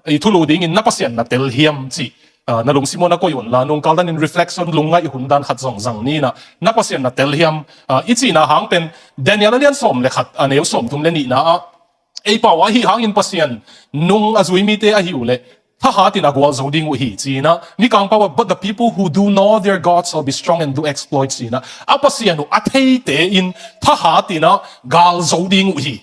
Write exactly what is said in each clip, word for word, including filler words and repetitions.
i thulu dingin na Pasian na tel hiam cih, ah, na lungsim uah na koih un la, nung kal danin reflection lungngaih hun dan khat zong zang ni in ah, na Pasian na tel hiam, ah, i cihna hang pen Daniel a lian sawm le khat a neu sawm thum le nihna ah, ei pau ah ahi hangin Pasian nung a zui mite ahi uh leh thahat in a gualzo ding uh hi ci in ah, Mikang pau ah, "But the people who do know their God shall be strong and do exploits," ci in ah, a Pasian uh a theite in thahat in ah galzo ding uh hi.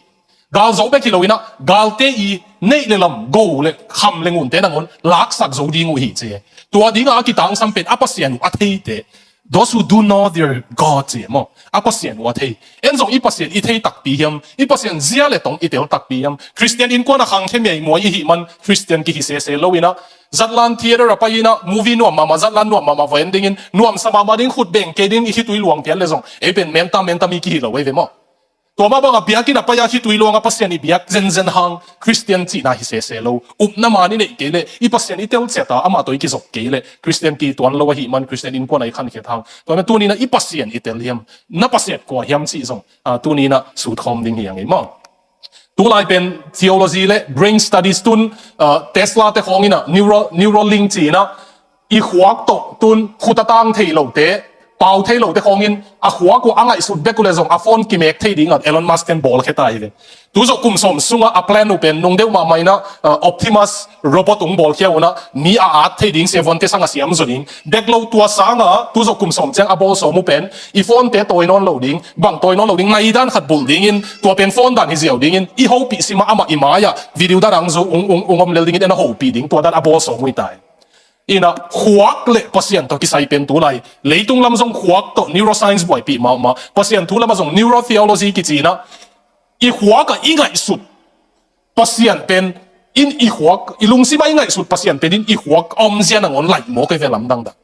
Galzo bek hi lo in ah, galte i neih le lam, go le kham le ngunte nangawn laksak zo ding uh hi ci. Tua dingah a kitangsam pen a Pasian uh a theite, those who do know their God ci maw. A Pasian uh a thei. En zong i Pasian i thei takpi hiam? I Pasian zia le tong i tel takpi hiam? Khristian innkuan a khangkhia miaimuai i hih man Khristian kihi sese lo in ah, zatlan theater a pai in ah, movie nuam mahmah, zatlan nuam mahmah va en dingin, nuamsa mahmah ding, khut beng kei ding, i khitui luang pian le zong ei pen menta menta mi kihi lo ei ve maw. Tua mah bangah biakinn a pai-a khitui luang a Pasian i biak zenzen hang Khristian cihna hi sese lo. Upna man i neih kei leh, i Pasian i tel ciat a, amah tawh i kizop kei leh Khristian kituan lo ahih man Khristian innkuan a i khankhiat hang. Tua na tuni in ah i Pasian i tel hiam? Na Pasian kua hiam cih zong, ah, tuni in ah sut khawm ding hi a ngei maw. Tulai pen theology le brain studies tun, ah, Tesla te khawng in ah neuro, Neuralink ci in ah i khuak tawh tun khut a tang thei lote, pau thei lote khawngin a khuak uh a ngaihsut bek uh le zong a phone kimek thei dingah Elon Musk ten bawlkhia ta hi ve. Tu zawh kum sawm sungah a plan uh pen nung deuh mahmah in ah, ah, Optimus robot hong bawlkhia un ah, mi a at thei ding siavuante sang a siam zaw ding. Bek lo, tua sangah tu zawh kum sawm ciang a bawl sawm uh pen i phone te tawi nawn lo ding, bang tawi nawn lo ding, ngaidan khat bulh dingin, tua pen phone dan hi ziau dingin, i hopih simah amah i mai-ah video dan ang zu ung, ung, ung om lel dingin en a hopih ding, tua dan a bawl sawm uh hi ta hi. In ah khuak le Pasian tawh kisai pen tulai leitung lam zong khuak tawh neuroscience buaipih mahmah, Pasian thu lamah zong neurotheology kici in ah, i khuak ah i ngaihsut Pasian pen in i khuak, i lungsim ah i ngaihsut Pasian pen in i khuak a omzia nangawn laih mawk ei ve lamdang dah.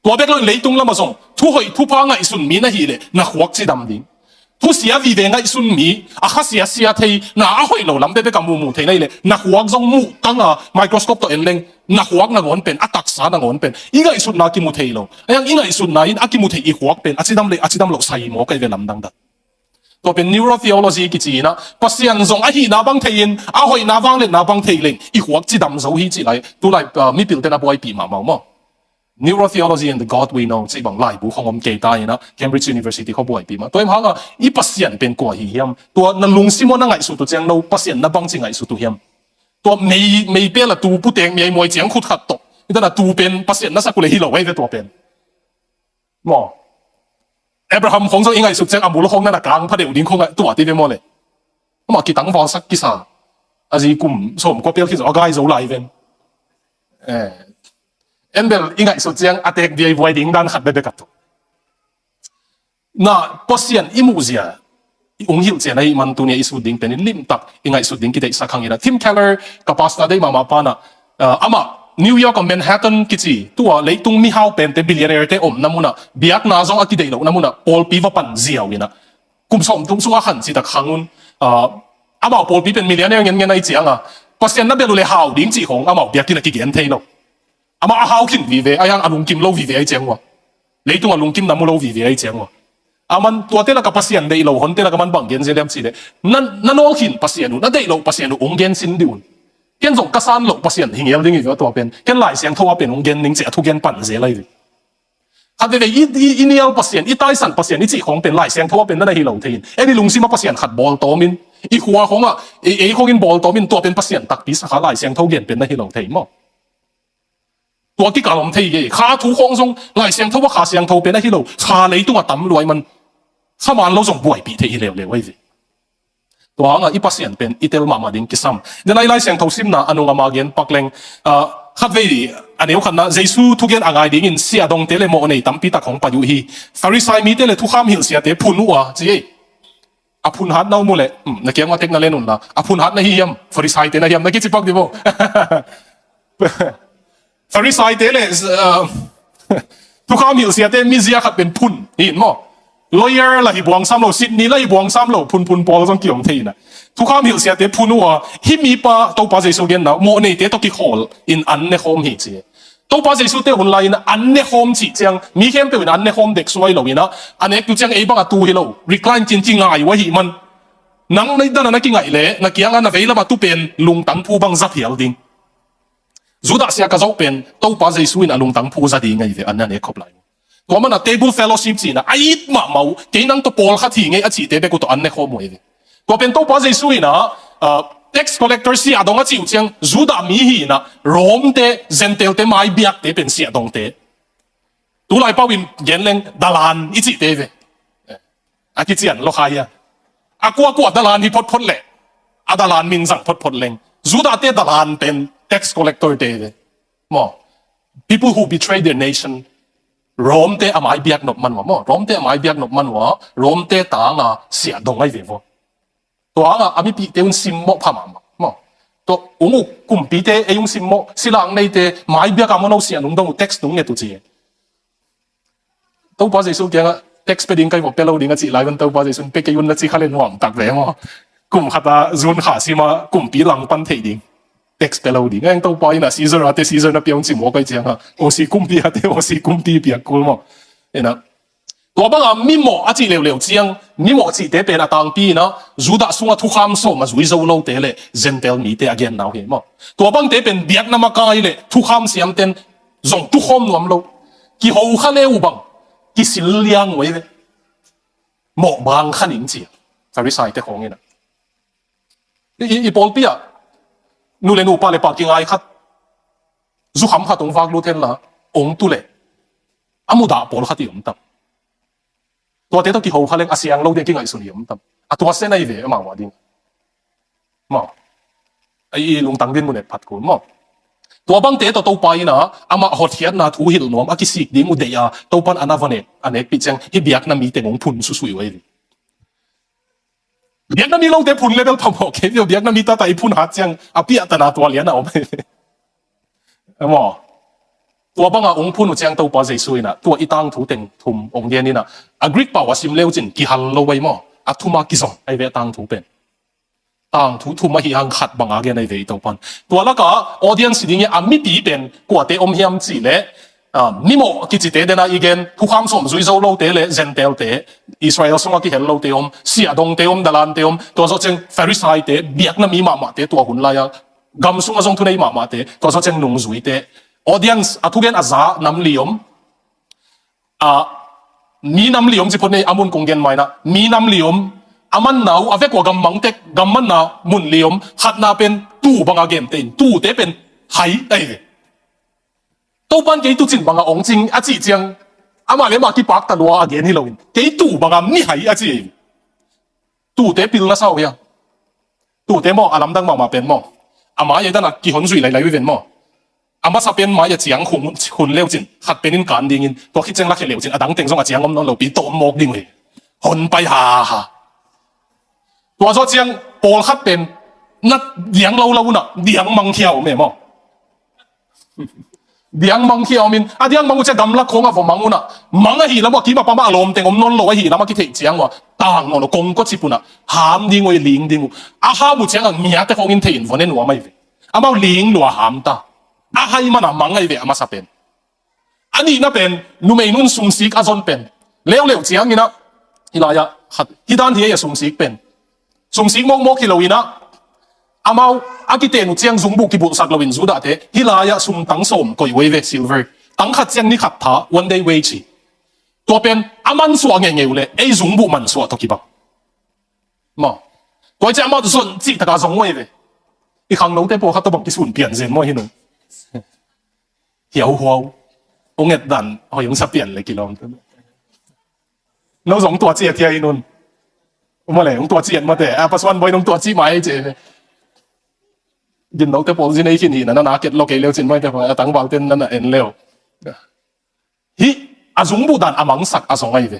Tua bek lo in leitung lamah zong thuhoih thupha ngaihsun mi na hih leh na khuak cidam ding. Thusia vive ngaihsun mi, a khasia sia thei, na a hoih lo lam bekbek a muhmuh thei na hih leh na khuak zong muh tang a, microscope tawh en leng na khuak nangawn pen, a taksa nangawn pen i ngaihsutna kimu thei lo. A hiang i ngaihsutna in a kimu thei i khuak pen a cidam le a cidam loh sai mawk ei ve lamdang dah. Tua pen neurotheology kici in ah, Pasian zong ahihna bang thei in, a hoihna vangliatna bang thei leng i khuak cidam zo hi cih lai, tulai, ah, mipilte na buaipih mahmah uh maw. Neurotheology and the God We Know cih bang laibu khong om kei ta in ah, Cambridge University khong buaipih mah. Tua hang a i Pasian pen kua hi hiam? Tua na lungsim uah na ngaihsut uh ciang no Pasian na bangci ngaihsut uh hiam? Tua mei, mei pel a tu putek miaimuai ciang khut khat tawh i dan a tu pen Pasian na sak uh le hi lo ei ve tua pen. Maw. Abraham khong zong i ngaihsut ciang a mul khong na na kang pha deuh ding khong a tua ti ve maw le. Amah kitangvalsak kisa. A zi kum sawmkua pel khin zong a gai zo lai ven. Eh. En bel i ngaihsut ciang a tek biaibuai ding dan khat bekbek a tu. Na Pasian i muhzia i ung hilhcian ahih man tuni a i sut ding pen in limtak i ngaihsut ding kideihsak hang in ah. Tim Keller ka pastor deih mahmah pa in ah, ah, amah New York a Manhattan kici, tua leitung mihau pente, billionaire te omna munah, biakna zong a kideih lohna munah pawlpi va pan ziau in ah, kum sawmthum sungah khan citak hang un, ah, amau pawlpi pen millionaire ngengen ahi ciangah Pasian na bel uh le hau ding cih khong amau biakinn a kigen thei lo. Amah a hau khin vive, a hiang a lungkim lo vive ahi ciang uh a, leitung a lungkimna mu lo vive ahi ciang uh a. Aman tuate laka Pasian deih lo honte laka man bang gen zel hiam cih leh, na, na nawl khin Pasian uh, na deih loh Pasian uh hong gen sin dih un. Ken zong ka san loh Pasian hi ngel ding hi ve tua pen. Ken Lai Siangtho a pen hong gen ning cih a thugen pan zel ahi ve. Khat veve i, i, i nial Pasian, i taisan Pasian i cih khong pen Lai Siangtho a pen na na hi lo thei in, en i lungsim a Pasian khat bawl tawm in, i khua khong ah ei, ei khong in bawl tawm in, tua pen Pasian takpi sa kha, Lai Siangtho gen pen na hi lo thei maw. Tua kikal om thei hi. Kha thu khong zong Lai Siangtho a Kha Siangtho pen ahi lo, kha leitung a tam luai man, kha man lo zong buaipih thei hi leuleu ahi ve. Tua hangah i Pasian pen i tel mahmah ding kisam. Denai Lai Siangtho simna a nung a ma gen pak leng, ah, khat vei a neu khatna, Jesu thugen a ngai dingin sia dongte le mawhnei tampi tak hong pai uh hi. Farisai mite le thukham hilhsiate phun uh a ci ei. A phun hat na um uh leh, um, na kiang uh a tek na len un la, a phun hat na hi hiam, Farisai te na hiam, na kici pak di bo. Farisai te le, uh, thukham hilhsiate mizia khat pen phun hi in maw. Lawyer la hi buangsam lo, Sydney la hi buangsam lo, phunphun pawl zong kiom thei in a. Thukham hilhsiate phun uh a, hih mipa Topa Jesu genna mawhneite tawh kikhawl in an ne khawm hi ci. Topa Jesu te hun lai-in an ne khawm cih ciang, mi khempeuh in an ne khawm dek suai lo in a, a nektu ciang ei bang a tu hi lo, recline cin ci ngai uh ahih man. Nang na i dan a na kingaih leh na kiangah na veilam a tu pen lungtang phu bang za phial ding. Judah sia ka zoh pen Topa Jesu in a lungtang phu za ding ahi ve, an na nek khop lai. Tua man a table fellowship cihna a it mahmah uh, kei nang tawh pawlkhat hi ngei a cihte bek uh tawh an ne khawm uh hi ve. Tua pen Topa Jesu in a, ah, tax collector siah dong a cih uh ciang Judah mi hi in a Rome te, Gentile te, mai biakte pen siah dongte. Tulai pau in gen leng dalan i cihte hi ve. A kician lo khai a. A kuakua dalan hi photphot leh a dalan min zang photphot leng Judah te dalan pen tax collector te hi ve. Maw, people who betray their nation. Rome te a mai biak nop man uh a maw. Rome te a mai biak nop man uh a, Rome te tanga siah dong ahi ve vaw. Tua hangah a mipihte un simmawh pha mahmah maw. Tua ung uh kumpite ei ung simmawh, silang neite mai biak a maw, no siah nung dong uh, tax nung nget uh ci. Topa Jesu kiangah tax pe ding kai vaw, pe lo ding a cih lai un Topa Jesu pe kei un na ci kha le nuam tak ve maw. Kum khat a zun kha sim a kumpi langpan theih ding. Tax pe lo ding. Eng Topa in a Caesar a te Caesar na pia un ci maw kai ciang a. O C kumpi a te O C kumpi piak kul maw. Ina. Tua banga mimawh a cih leuleu ciang, mimawh cihte pen a tangpi ina Judah sunga thukham sawm a zui zo lote le Gentile mite a genna uh hi maw. Tua bangte pen biakna makai le thukham siamten zong tukhawm nuam lo. Kiho kha le uh bang kisil liang uh ei ve. Mawh bang kha ning ci a Pharisai te khawng ina. I, i, i pawlpi ah nu le nu, pa le pa kingai khat, zukham khat hong vak lut henla hong tu le a mudah pawlkhat i om tam. Tuate tawh kiho kha leng a siang lo ding a kingaihsun i om tam. A tua sen ahi ve amau a ding. Maw. A i lungtang din mun et phat kul maw. Tua bangte tawh Topa ina amah hotkhiatna thu hilh nuam a kisik ding uh deih a Topan an a va nek, a nekpih ciang hih biakna mi teng hong phun susuih uh ahi ve. Biakna mi lote phun le bel phamawh kei viau, biakna mi tata i phun hat ciang a piahtana tua lian a om. Maw. Tua banga hong phun uh ciang Topa Jesu ina tua i tangthu teng thum hong gen ina, a Greek pau a sim leu cin kihal lo ahi maw. A thuma kizong ahi ve tangthu pen. Tangthu thum ahi hang khat banga gen ahi ve i Topan. Tua laka audience ding e, a mipi pen kuate om hiam cih leh, ah, mimawh kicite dena i gen, thukham sawm zui zo lote le Gentile te, Israel sunga kihel lote om, siahdongte om, dalante om, tua zawh ciang Pharisee te, biakna mi mahmahte, tua hun lai-a gam sunga zong thunei mahmahte, tua zawh ciang nungzuite. Audience, a thugen a za nam li om. Ah, mi nam li om ci phot nei, a mun kong gen mai na, mi nam li om. A manna uh a vek ua gam mang tek, gam manna mun li om. Khatna pen tuu banga gente in, tuute pen hai ahi ve. Topan kei tucin banga ong cing a cih ciang, amah le amah kipakta lua a gen hi loin, kei tuu banga mihai a ci ahi ve. Tuute pilna sa uh hiam? Tuute maw, a lamdang mahmah pen maw, a mai-a i dana kihon zuih lailai uh i ven maw. A masa pen mai-a ciang hun, hun leu cin, khat pen in kan dingin, tua khit ciang lakhia leu cin, a dang teng zong a ciang om nawn lopi tawm mawk ding uh hi. Hon pai haha. Tua zawh ciang pawlkhat pen na diang lo lo unah diang mangkhia om e maw. Diang mangkhia om in, a diang mang uh ciang gamlak khawngah vua mang unah, mang ahi lamah kim a pamah a lawmteng om nawn lo ahi lamah kitheih ciang uh a, tang nawn lo kongkua cip unah ham ding uh, ling ding uh. A ham uh ciangah ngiate khawngin thei in vua ne nuam ahi ve. Amau ling lua ham ta. A hai mana mang ahi ve a masa pen. A nihna pen numei nun sumsik a zon pen. Leuleu cianginah hih lai-ah khat hih dan hi ei a sumsik pen. Sumsik mawkmawk hi loinah amau a kiten uh ciang zungbuh kibulhsak loin Judah te hih lai-ah sum tang sawm koih uh ei ve, silver. Tang khat ciang ni khat tha, one day wage hi. Tua pen a mansuah ngeingei uh leh ei zungbuh mansuah tawh kibang. Maw. Tua i ciah amau tawh zon cih taka zong uh ei ve. I khangnote pawlkhat tawh bang kisun pian zen maw hi nung. Hiauhuau. Hong et dan hoi hong sa pian le kilawm. No zong tua ciat hia hi nun. Uma le hong tua ciat mate. A pasuan boi nong tua cih mai ci. Ginnote pawl zin ei khin hihna na na ket lo kei leu cin maite a tangvalte na na en leu. Hih a zungbuh dan a mangsak a zong ahi ve.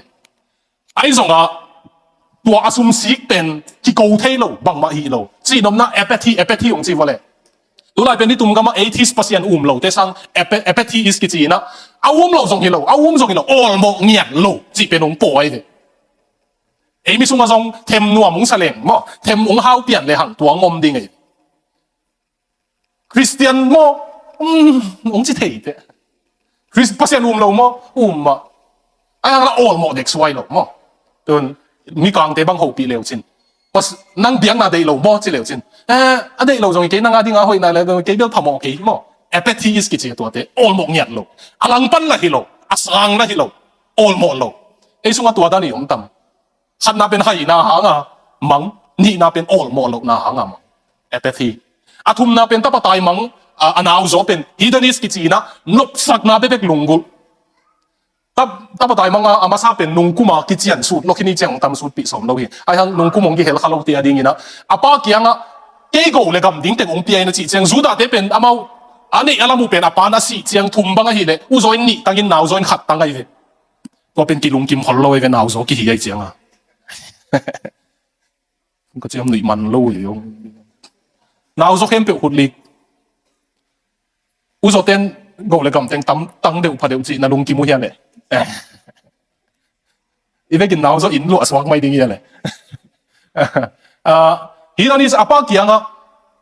Ahi zongah tua a sumsik pen kiko thei lo, bangmah hih lo. Cihnopna apathy, apathy hong ci vua le. Tulai pen nitum gamah atheist, Pasian um lote sang apatheist kici inah a um loh zong hi lo, a um zong hi lo, awlmawh ngiat lo cih pen hong pua ahi ve. Ei mi sungah zong them nuam hong sa leng maw, them hong hau pian le hang tua hong om ding ahi. Khristian maw, um, hong ci thei teh. Khris-, Pasian um lo maw, um mah. Ai hang la awlmawh dek suai lo maw. Tun mikangte bang hopih leu cin Pas, nang biakna deih lo maw ci leu cin. Eh, a deih lo zong hi kei, nang a ding a hoih nai le, kei bel phamawh kei maw. Apatheist kici a tuate, awlmawh ngiat lo. A langpan la hi lo, a sang la hi lo, awlmawh lo. Ei sungah tua dan i om tam. Khatna pen haina hanga mang, nihna pen awlmawh lohna hanga mang. Apathy. A thumna pen tapa taimang, a, a nauzaw pen hedonist kici inah, nopsakna bekbek lunggulh. Tap, tapa taimang a, a masa pen nungkuma kician sut lo, khini ciang tam sutpih sawm lo hi. Aihang nungkum hong kihel kha lote a dinginah, a pa kiangah kei go le gam ding teng hong pia in a cih ciang, Judah te pen amau a neih a lam uh pen a pan a sih ciang thum bang ahileh, uzaw in nih tangin nauzaw in khat tang ahi ve. Tua pen kilungkim khol lo ahi ve, nauzaw kihi ahi cianga. Ka ciam nuih man lo hi ong. Nauzaw khempeuh khutlik. Uzaw ten go le gam teng tam tang deuh pha deuh cih na lungkim uh hian e. Eh. I vekin nauzaw in luah suak mai ding hian e. Ah, hi dan hi a pa kiangah,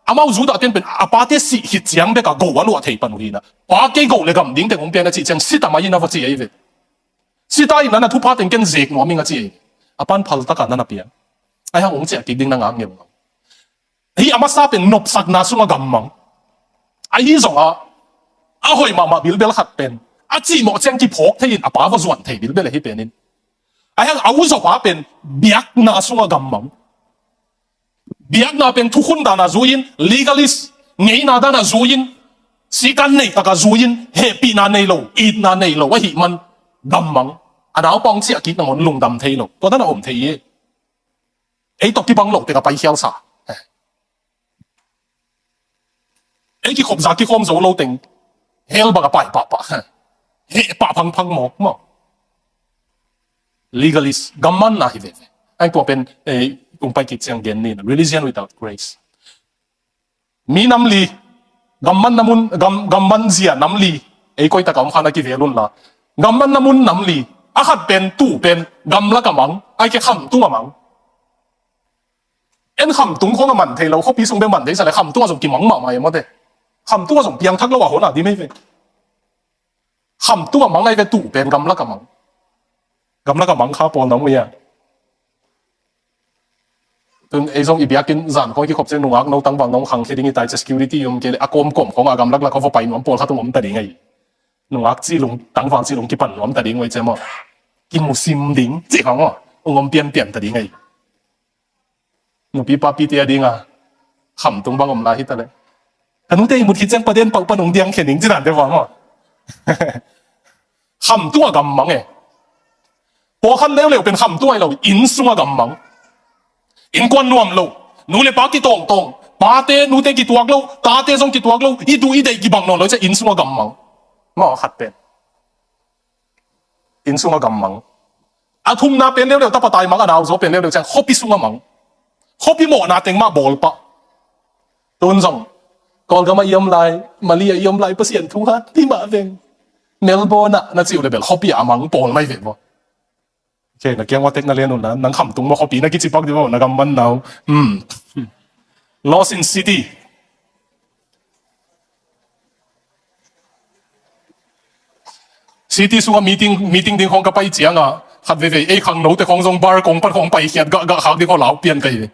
amau Judah ten pen a pate sih khit ciang beka go a luah thei pan uh hi na. Pa kei go le gam ding teng hong pia in a cih ciang si ta mai in a va ci ahi ve. Si ta in a na thupha teng ken zek nuam ing a ci ahi. A pan phal taka na na pia. Aihang hong ciah kik ding na ngak ngeu. Hi a masa pen nopsakna sunga gammang. Ahi zonga a hoih mahmah bilbel khat pen a cihmawh ciang kiphawk thei in a pa va zuan thei bilbel ahi penin. Aihang a uzaw pa pen biakna sunga gammang. Biakna pen thukhun dana zui-in, legalist ngeina dana zui-in, sikan nei taka zui-in, hehpihna nei lo, itna nei lo ahih man gammang. A naupa hong ciah kik nangawn lungdam thei lo. Tua dana om thei hi. Ei tawh kibang lo teka paikhialsa. Ei kikhop za kikhawm zo lo teng hell banga pai pahpah. Heh pah phangphang maw, maw. Legalist gammanna hi veve. Ahi tua pen, eh, kung pai kik ciang gen ni, religion without grace. Mi nam li, gammanna mun, gam, gamman zia nam li, ei koitaka om khan a kivel unla. Gammanna mun nam li, a khat pen, tu pen, gamlak a mang, ahi kei khamtung a mang. En khamtung khong a man thei lo, khuapi sung bek man thei sa le, khamtung a zong kimang mahmah e mawte. Khamtung a zong piangthak lo a hona di mei ve. Khamtung a mang ahi ve, tu pen gamlak a mang. Gamlak a mang kha pawl na om uh hia? Tun ei zong i biakinn zan khong i kikhop ciang nungak no tangval nong khangkhia ding i tai cia security i om kei le a kawmkawm khong a gamlak lak khong va pai nuam pawl khat ong om ta ding ahi. Nungak cilung tangval cilung kipan nuam ta ding uh ahi cia maw. Kimusim ding cih khong maw. Ong om pianpian ta ding ahi. Nupi papite a dinga khamtung bang om lai hi ta le. Ka nute i mut khit ciang paden pauh pan ong diang khe ning ci nante vang maw. Khamtung a gammang e. Pawlkhat leuleu pen khamtung a hi lo, inn sung a gammang. Innkuan nuam lo. Nu le pa kitawngtawng. Pate, nute kituak lo. Tate zong kituak lo. I duh i deih kibang nawn lo ciah inn sung a gammang. Maw khat pen. Inn sung a gammang. A thumna pen leuleu tapa taimang, a nauzaw pen leuleu ciang khuapi sung a mang. Khuapi mawhna teng mah bawl pah. Tun zong Kawlgam a i om lai, Mali a i om lai, Pasian thu hat hi mah veng. Melbourne ah na cih uh le bel khuapi ah a mang pawl mai ve maw. Okay, na kiang ua tek na len un la, nang khamtung maw khuapi na kici pak di maw, na gamman nau. Hmm. Lost in city. City sungah meeting, meeting ding khong ka pai ciangah khat veivei ei khangnote khong zong bar kong pan khong paikhiat gah gah khak ding khong lau pian ka hi ve.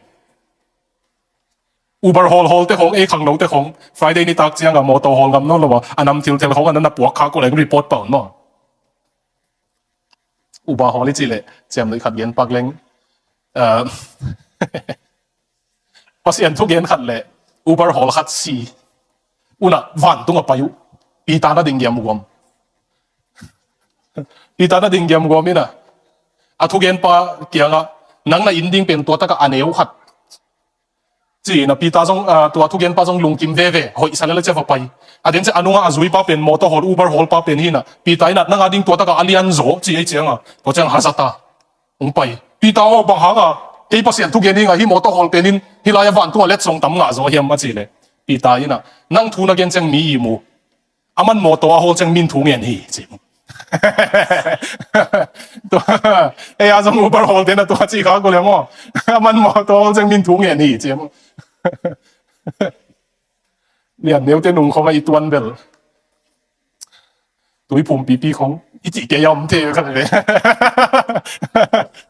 Uber hawl hawlte khong, ei khangnote khong Friday nitak ciangah mawtaw hawl ngam nawn lo a, a nam thilthel khong a na na puak khak uh leng report pah un maw. Uber hawl i cih leh ciamnuih khat gen pak leng, ah, Pasian thugen khat le Uber hawl khat si unah vantung a pai uh. Peter na ding giam guam. Peter na ding giam guam inah a thugenpa kiangah, nang na in ding pen tua takah a neu khat ci-inah Peter zong, ah, tua thugenpa zong lungkim veve, hoih sa le la cia va pai. A den ciah a nungah a zuipa pen mawtaw hawl Uber hawlpa pen hi inah Peter inah nang a ding tua takah a lianzaw ci ei ciangah tua ciang hazata hong pai. Peter aw, bang hanga kei Pasian thugen dinga hih mawtaw hawl penin hih lai-ah vantung a letsong tam ngah zaw hiam a cih leh Peter inah nang thu na gen ciang mi i mu. Aman mawtaw a hawl ciang min thu ngen hi ci. Tua, ei a zong Uber hawlte na tua ci khak uh le maw. Aman mawtaw a hawl ciang min thu ngen hi ci. Lian neute nung khong a i tuan bel. Tuiphum pipi khong i cih kei a om thei khat ve.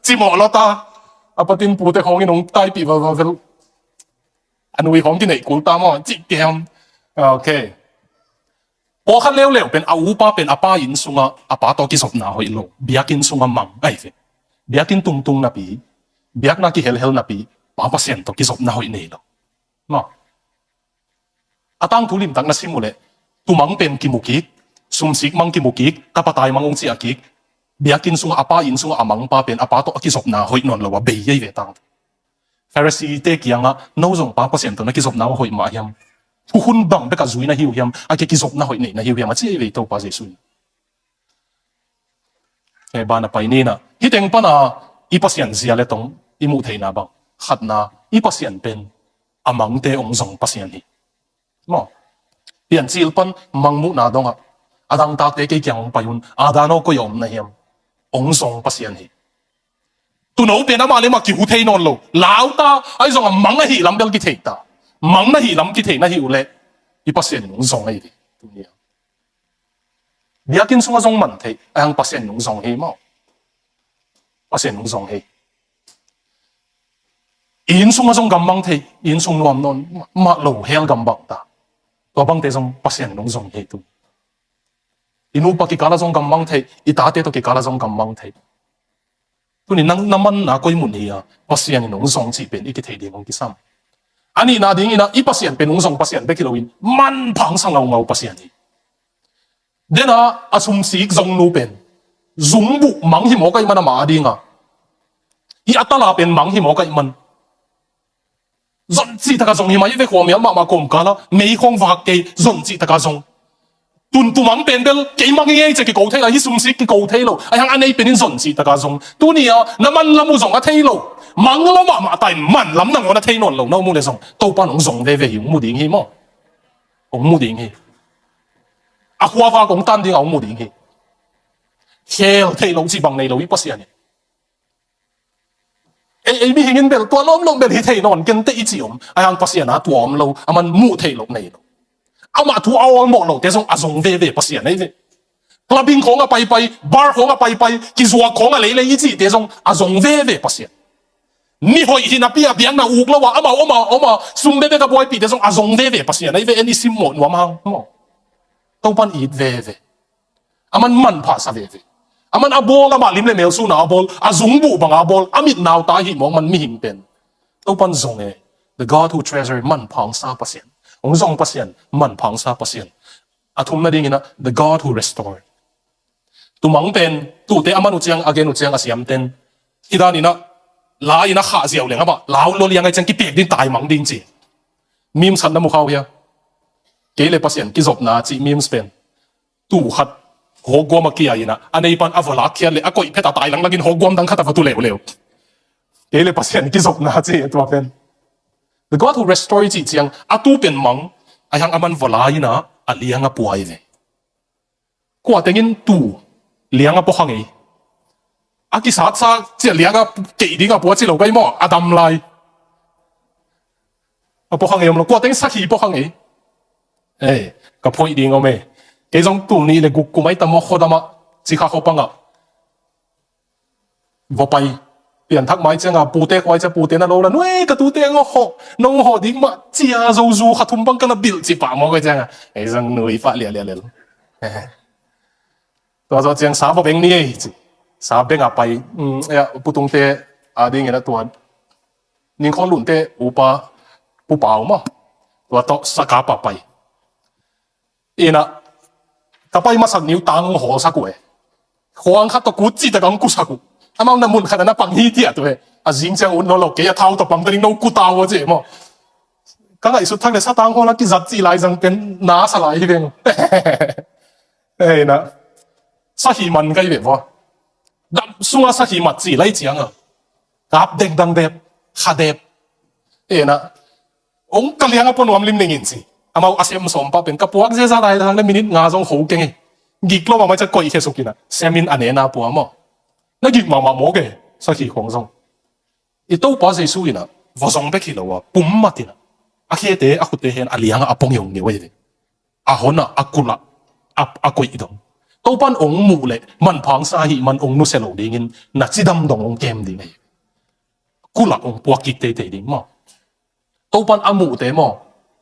Cimawh lawta. A patin pute khawngin hong taipih valval vel. A nui khawng kineih kul ta maw, cih kiam. Ok. Pawlkhat leuleu pen a upa pen a pa inn sungah a pa tawh kizopna hoih lo. Biakinn sungah mang ahi ve. Biakinn tungtung napi, biakna kihelhel napi, pa Pasian tawh kizopna hoih nei lo. Maw. A tangthu limtak na sim uh leh, tumang pen kimu kik, sumsik mang kimu kik, tapa tai mang hong ciah kik, biakinn sungah a pa inn sungah a mangpa pen a pa tawh a kizopna hoih nawn lo a bei ei ve tangthu. Pharisee-te kiangah, no zong pa Pasian tawh na kizopna hoih mah hiam? Thukhun bang bekah zui na hi uh hiam? A kizopna hoih nei na hi uh hiam? A ci ei ve Topa Jesuh in. He, ban a pai ni na. Hih teng pana i Pasian zia le tong i muh theihna bang. Khatna, i Pasian pen a mangte hong zong Pasian hi. Maw. Piancil pan mangmuhna dongah, a dangtakte kei kiang hong pai un, a dan aw koi a om na hiam? Hong zong Pasian hi. Tuuno pen amah le amah kihu thei nawn lo. Lauta, ahi zongah mang ahih lam bel kithei ta. Mang na hih lam kithei na hi uh leh, i Pasian in hong zong ahi hi. Tuni a. Biakinn sungah zong man thei, ahi hang Pasian in hong zong hi maw. Pasian in hong zong hi. Inn sungah zong gammang thei, inn sung nuam nawn mah lo hell gammang ta. Tua bangte zong Pasian in hong zong hi tu. I nupa kikalah zong gammang thei, i tate tawh kikalah zong gammang thei. Tuni nang na manna koi mun hi a, Pasian in hong zong cih pen i kithei ding hong kisam. A nihna dingin ah, i Pasian pen hong zong Pasian bek hi loin, manpha hong sa ngaungau Pasian hi. Dena a sumsik zongnu pen zungbuh mang hi mawk ahih man amah a dinga, i a tala pen mang hi mawk ahih man, zon cih taka zong hi mah hi ve. Khuamial mahmah kawmkala mei khawng vak kei, zon cih taka zong. Tun tumang pen bel kei mang hi ngei ci-a kiko thei lo, hih sumsik kiko thei lo. Ahi hang a nei pen in zon cih taka zong. Tuni a na man lam uh zong a thei lo. Mang lo mahmah ta in man lam nangawn a thei nawn lo na hong mu le zong, Topa in hong zong veve hi, hong mu ding hi maw. Hong mu ding hi. A khuavak hong tan ding a hong mu ding hi. Khel theih lo cih bang nei lo i Pasian hi. Ei, ei mihing in bel tua lawm lawm bel hi thei nawn kei inteh i ci om. Ahi hang Pasian a tua om lo, a man muh theih loh nei lo. Amah thu a awlmawh lote zong a zong veve Pasian ahi ve. Clubbing khawng a paipai, bar khawng a paipai, kizuak khawng a leilei i cihte zong a zong veve Pasian. Mihoih hi napi a biakna uk lo a, amau, amau, amau, sum bekbek a buaipihte zong a zong veve Pasian ahi ve, en i simmawh nuam hang maw. Topan it veve. A man manpha sa veve. A man a bawl, amah lim le mel suna a bawl, a zungbuh banga a bawl, a mit nauta hi mawk man mihing pen. Topan zong e, the God who treasure, manpha hong sa Pasian. Hong zong Pasian, manpha hong sa Pasian. A thumna dingin ah, the God who restore. Tumang pen, tuute a man uh ciang, a gen uh ciang, a siamten. Hih danin ah, la in a khah ziau leng amah, lau lo liang ai ciang kipek ding, taimang ding ci. Memes khat na mu kha uh hia? Kei le Pasian kizopna cih memes pen. Tuu khat hawkguam a kia in ah, a neipan a va lakkhiat le a koih phet a tai langlangin hawkguam dang khat a va tu leuleu. Kei le Pasian kizopna ci tua pen. The God who restore cih ciang, a tuu pen mang, ahi hang a man va la in ah, a liang a pua hi ve. Kua tengin tuu liang a pua kha ngei. A kisatsa ciah liang a keih ding a pua ci lo ka hi maw, a dam lai. A pua kha ngei om lo, kua tengin sakhi pua kha ngei. Ei, ka phoih ding om e. Kei zong tul nih le guk kum ai ta maw, khuadam ah, Cikha khuapang ah va pai. Pianthak mai cianga pute khuai cia, pute na lo la, nuai ka tute ngawh hawh, nong hawh ding mah cia, zozu kha thum bang ka na bilh ci pah maw, koi cianga ei zong nui pah lialialial. Tua zawh ciang sa va beng ni ei ci. Sa beng a pai. Pu Tungte a dingin a tuan, Ning Khawn Lunte upa, Pu Pau maw, tua tawh sa kap a pai. Ina ka pai masak ni uh tang hong hawlsak uh e. Khuang khat tawh kut cih tak a hong kusak uh. Amau na mun khat a na pang hi tiah tu e. A zing ciang un nawn lo, kei a thau tawh pang ta ding, no kut ta uh a ci e maw. Ka ngaihsut thak le sa tang hawl a kizat cih lai zang pen na sa lai hi veng. Eina sakhi man ka hi ve vua. Dam sunga sakhi mat cih lai cianga kap dengdang dep, kha dep. Eina hong ka liang a pua nuam limling in ci. Amau a sem sawm pah pen ka puak zeza lai zang le minit nga zong ho keng hi. Gik lo mahmah cia koih khia suk ina, sem in a nena pua maw. Na gik mahmah mawk e, sakhi khong zong. I Topa Jesu ina va zong bek hi lo a, pum mat ina a khete a khutte hen a liang a a pong hi hong neu ahi ve. A hon a, a kul a, a, a koih dong. Topan hong muh le manpha hong sa ahih man hong nusia lo dingin na cidam dong hong kem ding ahi. Kulak hong puak kik teitei ding maw. Topan a muhte maw,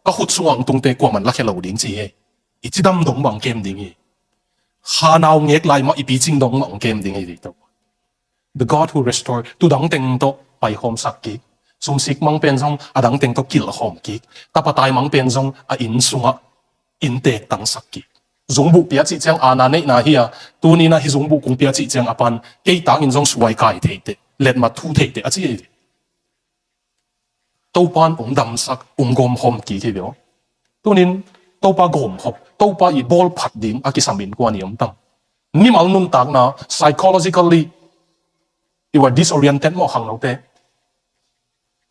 ka khut sungah hong tungte kuaman lakhia lo ding ci hi. I cidam dong bang kem ding hi. Khanau ngek lai mah i picing dong mah hong kem ding hi. Topan, the God who restore, tu dang teng tawh paihawmsak kik. Sumsik mang pen zong a dang teng tawh kilhawm kik. Tapatai mang pen zong a inn sungah inn teek tangsak kik. Zungbuh pia cih ciang aana neihna hi a, tuni-in ah hih zungbuh kong pia cih ciang a pan kei tangin zong suai kai theiteh, letmat thu theiteh a ci hi. Topan hong damsak, hong gawmkhawm kik hi ve aw. Tunin Topa gawmkhop, Topa i bawl phat ding a kisam innkuan i om tam? Mimal nuntakna, psychologically you are disoriented maw, khangnote.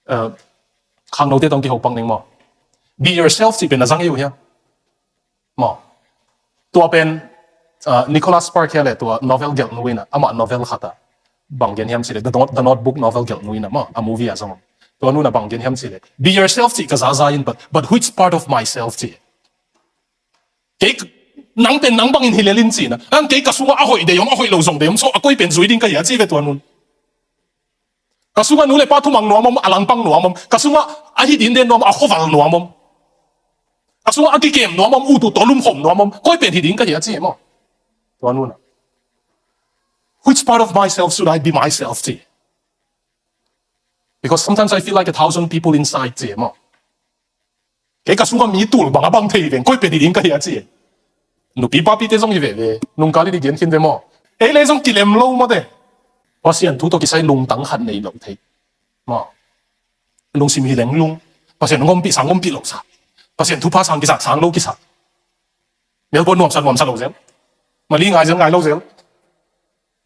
Eh, khangnote tawh kihopang ning maw. Be yourself cih pen a zang hi uh hiam? Maw. Tua pen, ah, Nicholas Sparks hi a leh tua novel gelhnu in ah, amah novel khat ah bang gen hiam cih leh, The Not-, The Notebook novel gelhnu in ah maw, a movie ah zong om. Tua nu in ah bang gen hiam cih leh, "Be yourself," cih ka zahzah in, but, "But which part of myself?" cih. Kei, nang pen nang bangin hi lel in cih in ah. Ang kei ka sungah a hoih deih om, a hoih lo zong deih om, so a koi pen zui ding ka hi a ci ve tua nun. Ka sungah nu le pa thumang nuam om, a langpang nuam om. Ka sungah a hih ding den nuam, a khoval nuam om. Ka sungah a kikem nuam om, ut uh tawh lumkhom nuam om. Koi pen hi ding ka hi a ci maw. Tua nun ah, "Which part of myself should I be myself?" ci. "Because sometimes I feel like a thousand people inside," ci maw. Kei ka sungah mi tul bang a bang thei veng, koi pen hi ding ka hi a ci. Nupi papite zong hi veve, nungkal i di gen khin ve maw. Ei le zong kilem lo mawte. Pasian thu tawh kisai lungtang khat nei lo thei. Maw. Lungsim hi lenglung. Pasian hong ompih sang ompih lo sa. Pasian thupha sang kisa sang lo kisa. Melbourne nuamsa nuamsa lo zel. Mali ngai zel ngai lo zel.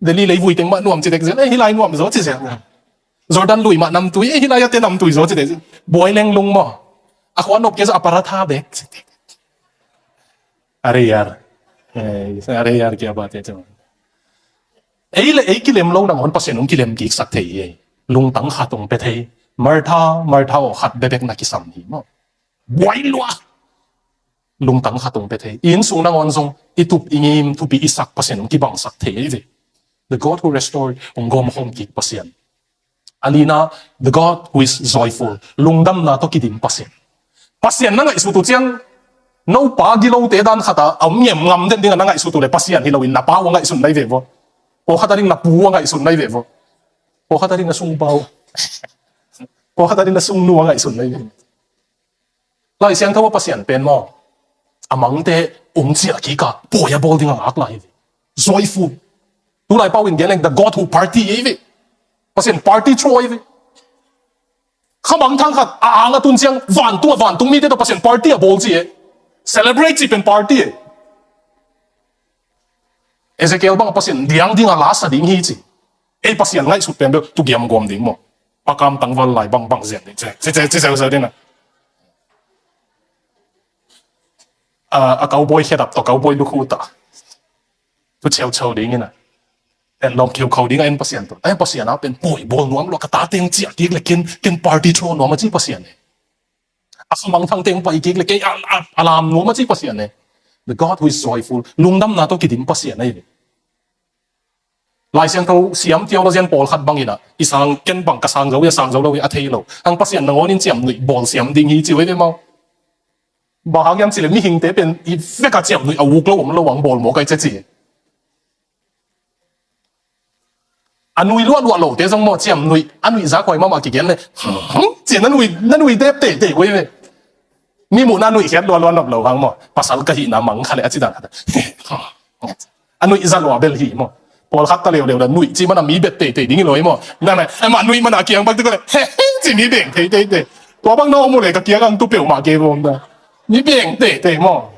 Delhi leivui teng mah nuam ci dek zel, eh, hih lai nuam zaw ci zel. Jordan lui mah namtui, eh, hih lai a te namtui zaw ci dek zel. Buai lenglung maw. A khua nop kia zaw a paratha bek. Are yar. Eh, are yar kia ba te cuma. Ei le ei kilem lo nangawn Pasian hong kilem kiksak thei hi. Lungtang khat hong pia thei. Martha, Martha aw, khat bebek na kisam hi maw. Buai lua. Lungtang khat hong pia thei. I inn sung nangawn zong i tup i ngim, thupi i sak Pasian hong kibangsak thei hi ve. The God who restore, hong gawmkhawm kik Pasian. A lina, the God who is joyful. Lungdamna tawh kidim Pasian. Pasian na ngaihsut uh ciang, nopa gilote dan khat a, a om ngiam ngam den ding a na ngaihsut uh le Pasian hi loin na pa uh a ngaihsun nai ve vaw. Pawlkhat a ding na pu uh a ngaihsun nai ve vaw. Pawlkhat a ding na sungpa uh. Pawlkhat a ding na sungnu uh a ngaihsun nai ve. Lai Siangtho a Pasian pen maw, a mangte um ciah kik a, pawi a bawl ding a ngak lai hi ve. Joyful. Tulai pau in gen leng, the God who party hi ve. Pasian party throw hi ve. Kha mangthang khat a ang a tun ciang, vantung a vantung mite tawh Pasian party a bawl ci e. Celebrate ci pen party e. Ezekiel bang a Pasian diang ding a la sa ding hi ci. Ei Pasian ngaihsut pen bel tu giam gawm ding maw. Pakam tangval lai bang bang zian ding ci, ci, ci, ci, ci, ci ding a. A, a cowboy khedap tawh cowboy lukhu ta. Tu cheu cheu ding in a. En lawm khiukhau ding a en Pasian tawh. En Pasian a pen pawi bawl nuam lua, ka ta teng ciah kik le ken, ken party throw nuam a ci Pasian e. A kha mangthang teng pai kik le kei a, a, a lam nuam a ci Pasian e. The God who is joyful. Lungdamna tawh kidim Pasian ahi ve. Lai Siangtho siam theologian pawlkhat bangin a, i sang ken bang ka sang zo hi a, sang zo lo hi a, a thei lo. Ang Pasian nangawn in ciamnuih bawl siam ding hi ci uh hi ve maw. Bang hang hiam cih leh mihingte pen i vek a ciamnuih a uk lo om lo ang bawl mawk ai ci ci. A nui luahluah lote zong maw ciamnuih, a nuih zak huai mahmah kigen le, ci na nui, na nui dep teitei uh hi ve. Mi muhna nuih khiat lualua nop lo hang maw. Pasal ka hihna mang kha le a ci dan khat. A nuih za lua bel hi maw. Pawlkhat ta leuleu la nuih ci mana mi bet teitei ding hi lo hi maw. Nang na, amah nuih mana kiang bang te ko le, ci mi beng thei teitei. Tua bang na om uh le ka kiang ang tu peuhmah kei vawm na. Mi beng teitei maw.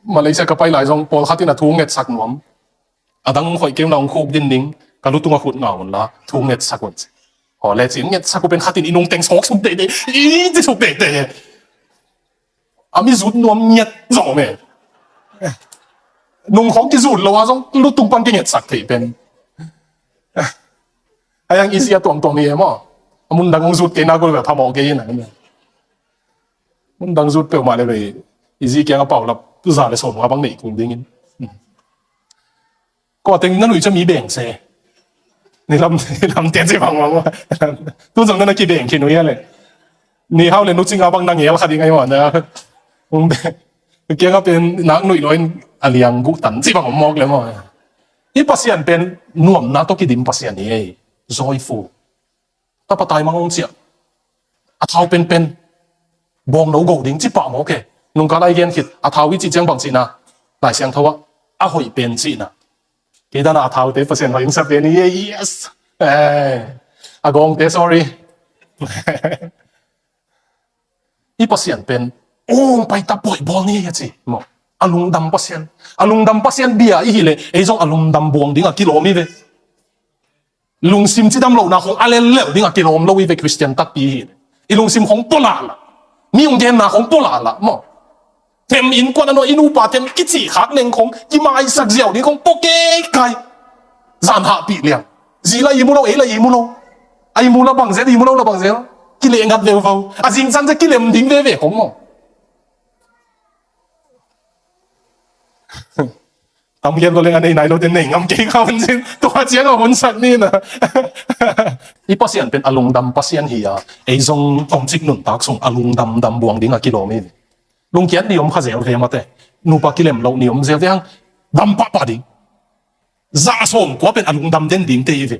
Malaysia ka pai lai zong pawlkhat in a thu ngetsak nuam. A dang khoih kei un la hong khuk din ding, ka lutung a khut ngah un la, thu ngetsak un ci. Aw le ci, ngetsak uh pen khat in i nungteng sawk suk teitei, i ci suk teitei. A mi zut nuam nget zong me. Nung khawng kizut lo a zong lutung pan kingetsak thei pen. A yang i zi a tuamtuam hi e maw. A mun dang hong zut kei na gol ve phamawh kei hi na. Mun dang zut peuhmah le vei, i zi kiang a paulap za le sawm nga bang neih kul dingin. Kua teng na nuih cia mi beng se. Ni lam, ni lam te ci bang bang. Tu zong na kibeng khin uh hia le. Ni hau le nu cinga bang na ngel kha ding ai wa na. Kianga pen nak nuih lo in a liang guh tan ci bang om mawk le maw. I Pasian pen nuamna tawh kidim Pasian hi ei. Joyful. Tapa taimang hong ciah. A thau penpen. Bawng no go ding ci pah mawk e. Nungkal ai gen khit. A thau i cih ciang bang cihna. Lai Siangtho ah. A hoih pen cihna. Kei dan a thaute Pasian hoih hong sa pen hi e. Yes. Eh. A gawngte, sorry. I Pasian pen. Ong pai ta pawi bawl ni hi a ci. Maw. A lungdam Pasian. A lungdam Pasian bia i hi le. Ei zong a lungdam buang ding a kilawm hi ve. Lungsim cidam lohna khong a lellel ding a kilawm lo i ve Khristian takpi hi. I lungsim khong pua lahlah. Mi hong genna khong pua lahlah maw. Them innkuan a nuai i nupa them kicih khak neng khong kimaisak ziau ding khong pua keikai. Zan hahpih liang. Zi la i mu lo, ei la i mu lo. A i mu la bang zel, i mu lo la bang zel. Kileh ngat veuvo. A zingzan zia kilem ding veve khong maw. Tam gen lo leng a nei nai lo te nei ngam kei kha hun sin. Tua ciang a hun sak ni na. I Pasian pen a lungdam Pasian hi a. Ei zong tomcik nuntak sung a lungdam dam buang ding a kilawm hi. Lungkiat ni om kha zel ve mate. Nupa kilem lo ni om zel ve hang. Dam pahpah ding. Za a sawm kua pen a lungdam den ding te hi ve.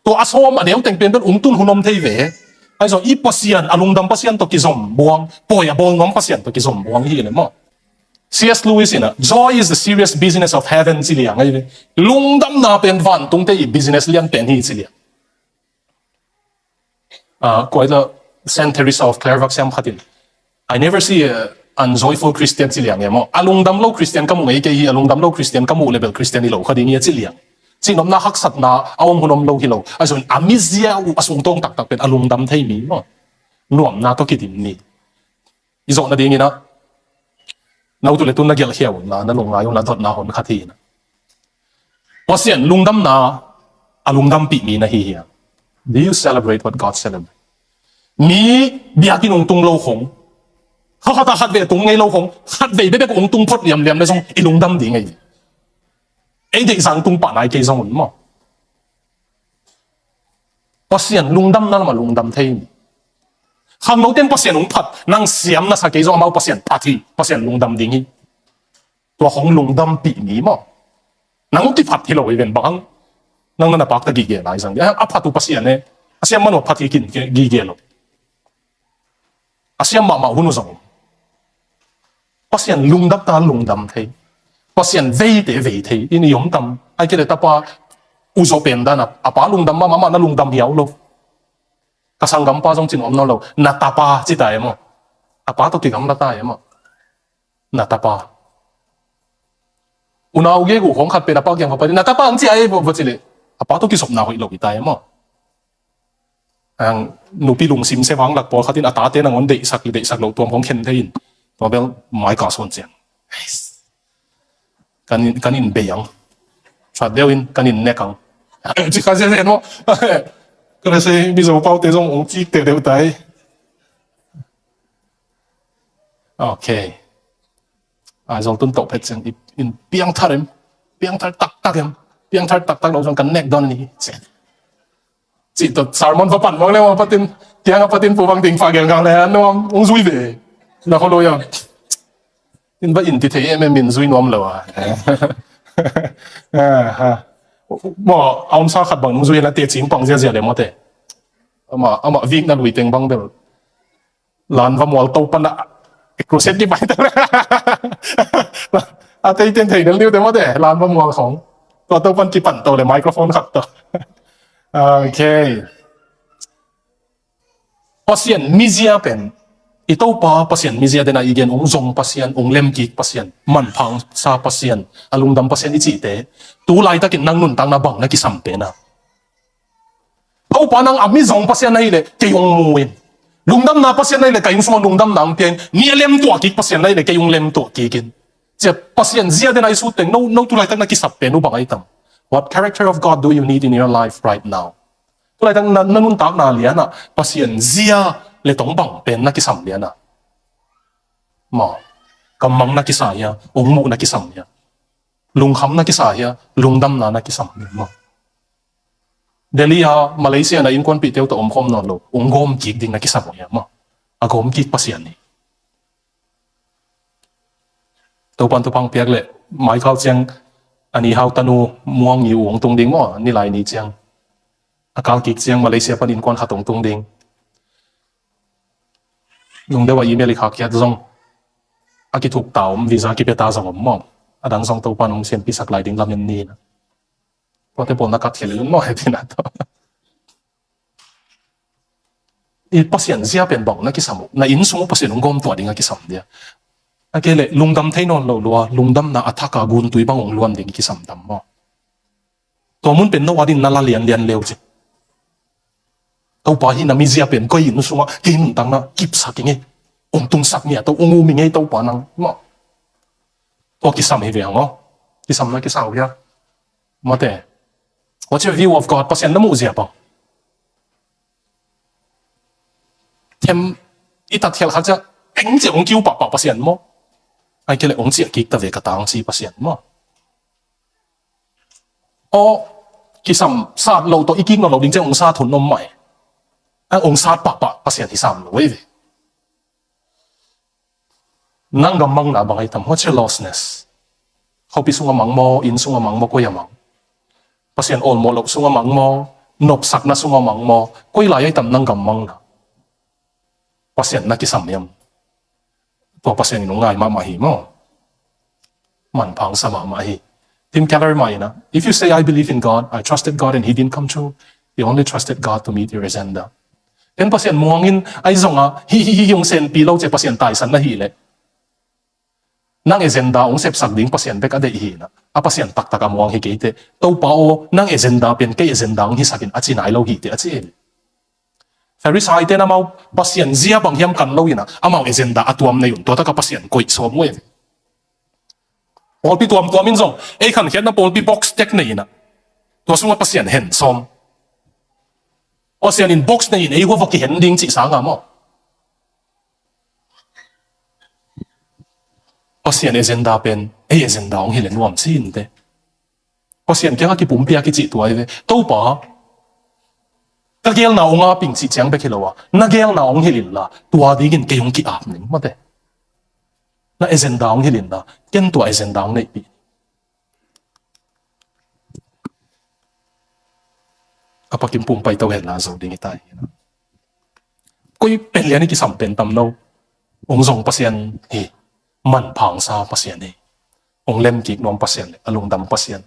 Tua a sawm a neu teng pen pen ung tun hun om thei ve. Ai zong i Pasian a lungdam Pasian tawh kizom buang. Pawi a bawl nuam Pasian tawh kizom buang hi le maw. C S Lewis in a, "Joy is the serious business of heaven," ci liang ai ve. Lungdamna pen vantungte i business lian pen hi ci liang. Ah, kua i ta Saint Teresa of Clairvaux siam khat in, "I never see a unjoyful Christian," ci liang e maw. A lungdam lo Christian ka mu ngei kei hi, a lungdam lo Christian ka mu le bel Christian hi lo kha ding hi a ci liang. Cihnopna haksatna a om hun om lo hi lo. A zon a mizia uh a sungtawng taktak pen a lungdam thei mi maw. Nuamna tawh kidim mi. I zawh nadingin ah, no tu le tun na gelh khia un la, na lungngai un la, dotna hon khat hi in ah. Pasian lungdamna a lungdampih mi na hi hiam? Do you celebrate what God celebrate? Mi biakinn hong tung lo khong, kha khat a khat vei tung ngei lo khong, khat vei bekbek hong tung phot liamliam le zong i lungdam ding ngei. Ei deihzang tung pah nai kei zong un maw. Pasian lungdamna lamah lungdam thei mi. Khangno ten Pasian hong phat, nang siam na sa kei zong amau Pasian phat hi, Pasian lungdam ding hi. Tua khong lungdampih mi maw. Nang uh kiphat hi lo hi ven bang hang. Nang na na pakta gige lai zang. A phat uh Pasian e. A siam man uh a phat hi kin gige lo. A siam mahmah hun uh zong. Pasian lungdamna lungdam thei. Pasian veite vei thei. I ni om tam. Ai kei le tapa uh zawh pen dan a, a pa lungdam mahmah, amah na lungdam hiau lo. Ka sanggampa zong cin om nawn lo. Na tapa ci ta e maw. A pa tawh kigamla ta e maw. Na tapa. Unau gegu khong khat pen a pa kiang kha pa, "Na tapa ang ci a e," va ci le. A pa tawh kizopna hoih lo hi ta e maw. Ang nupi lungsim se vang lak pawlkhat in a tate nangawn deihsak le deihsak loh tuam hong khen thei in. Tua bel mai ka sawn ciang. Kan in, kan in bei ang. That deuh in kan in nek ang. Ci kha zen zen maw. Ka le sei Mizo paute zong hong cik te deuh tai. Okay. Aizawl tun toh phet ciang in piangthar em. Piangthar taktak em. Piangthar taktak lo zong kan nek dawn ni. Cih tawh sermon va pan mawk le maw patin, tiang a patin pu bang ding fa gel gang le a nuam hong zui ve. Na kho lo ya. In va in ti thei em em in zui nuam lo a. Maw, a omsa khat bang hong zui la te cing pang ziazia le maw te. Amah, amah vik na lui teng bang bel. Lan va mual to pan a crusade kipai ta. A tei ten thei del niu te maw te, lan va mual khong. Tua to pan kipan to le microphone khat to. Okay. Pasian mizia pen. I Topa Pasian mizia dena i gen ung zong Pasian, ung lemkik Pasian, manphang sa Pasian, a lungdam Pasian i cihte. Tu laitakin nang nuntakna bang na kisam pen a. Topa nang a mizong Pasian na hileh kei hong mu in. Lungdamna Pasian na hileh kei hong sungah lungdamna hong pia in. Mi a lemtuah kik Pasian na hileh kei hong lemtuah kik in. Cia Pasian zia den a i sut teng no, no tu laitak na kisap pen uh bang a i tam. What character of God do you need in your life right now? Tu laitak na, na nuntakna lianah Pasian zia le tong bang pen na kisam lianah. Maw, kammang na kisa hia, ung muh na kisam hia. Lungkham na kisa hia, lungdamna na kisam hia maw. Delhi a Malaysia na innkuanpihte uh tawh omkhawm nawn lo, hong gawm kik ding na kisam uh hiam maw? A gawm kik Pasian hi. Topan thupha hong piak leh, mai kal ciang a ni hau tanu Muang Ngi U hong tung ding maw, nilai ni ciang. A kal kik ciang Malaysia pan innkuan khat hong tung ding. Nungdeuh a email i khak khiat zong, a kithuk ta om, visa kipia ta zong om maw. A dang zong Topan hong sianpihsak lai ding lamen ni na. Tuate pawl na kat khia lel un maw, hehpihna tawh. I Pasian zia pen bang na kisam uh, na inn sung uh Pasian hong gawm tuah ding a kisam dia. A kei leh lungdam thei nawn lo lua, lungdamna a thak a guntui bang hong luan ding i kisam tam maw? Tua mun pen no adin na la lianlian leu cin. Topa hi na mizia pen koi inn sungah kei nuntakna kipsak i ngei, hong tungsak ngiat, hong um i ngei Topa nang maw? Tua kisam hi ve hang aw. Kisam na kisam uh hia? Mate. What's your view of God? Pasian na muh zia bang? Them i tat khial khat ciah, eng ciah hong kiu pahpah Pasian maw? Ai kei leh hong ciah kik ta ve ka tang ci Pasian maw? Aw, kisam sat lo tawh i kik nawn lo ding ciah hong sat hun om mah e. Ai hong sat pahpah Pasian hi sam lo ei ve. Nang gam mangna bang ai tam, what's your lostness? Khopi sung a mang maw, inn sung a mang maw, koi a mang? Pasian awlmawh loh sung a mang maw, nopsakna sung a mang maw, koi lai ai tam nang gam mangna? Pasian na kisam hiam? Tua Pasian in hong ngai mahmah hi maw? Manpha hong sa mahmah hi. Tim Keller mah in a, if you say, "I believe in God, I trusted God and he didn't come through," you only trusted God to meet your agenda. Ken Pasian muang in ai zong a, hi hi hi hi hong senpi lo ciah Pasian taisan na hih leh, nang agenda hong sepsak ding Pasian bek a deih hi na. A Pasian taktak a muang hi kei teh. Topa aw, nang agenda pen kei agenda hong hisak in a ci nai lo hi teh a ci hi. Pharisaite in amau Pasian zia bang hiam kan lo in a, amau agenda a tuam nei un, tua tak a Pasian koih sawm uh e. Pawlpi tuamtuam in zong ei khankhiatna pawlpi box tek nei in a, tua sungah Pasian hen sawm. Pasian in box nei in ei hua va kihen ding cih sang a maw? Pasian agenda pen ei agenda hong hi leh nuam ci in teh. Pasian kiangah kipumpiak i cih tua hi ve. Topa, ka geelna hong ap ing cih ciang bek hi lo a, na geelna hong hilh inla, tua dingin kei hong ki-ap ning mate. Na agenda hong hilh inla, ken tua agenda hong neihpih. A pakim pum paito henla zo ding hi ta hi na. Koi pen lian i kisam pen tam lo. Hong zong Pasian hi. Manpha hong sa Pasian hi. Hong lemkik nuam Pasian le a lungdam Pasian.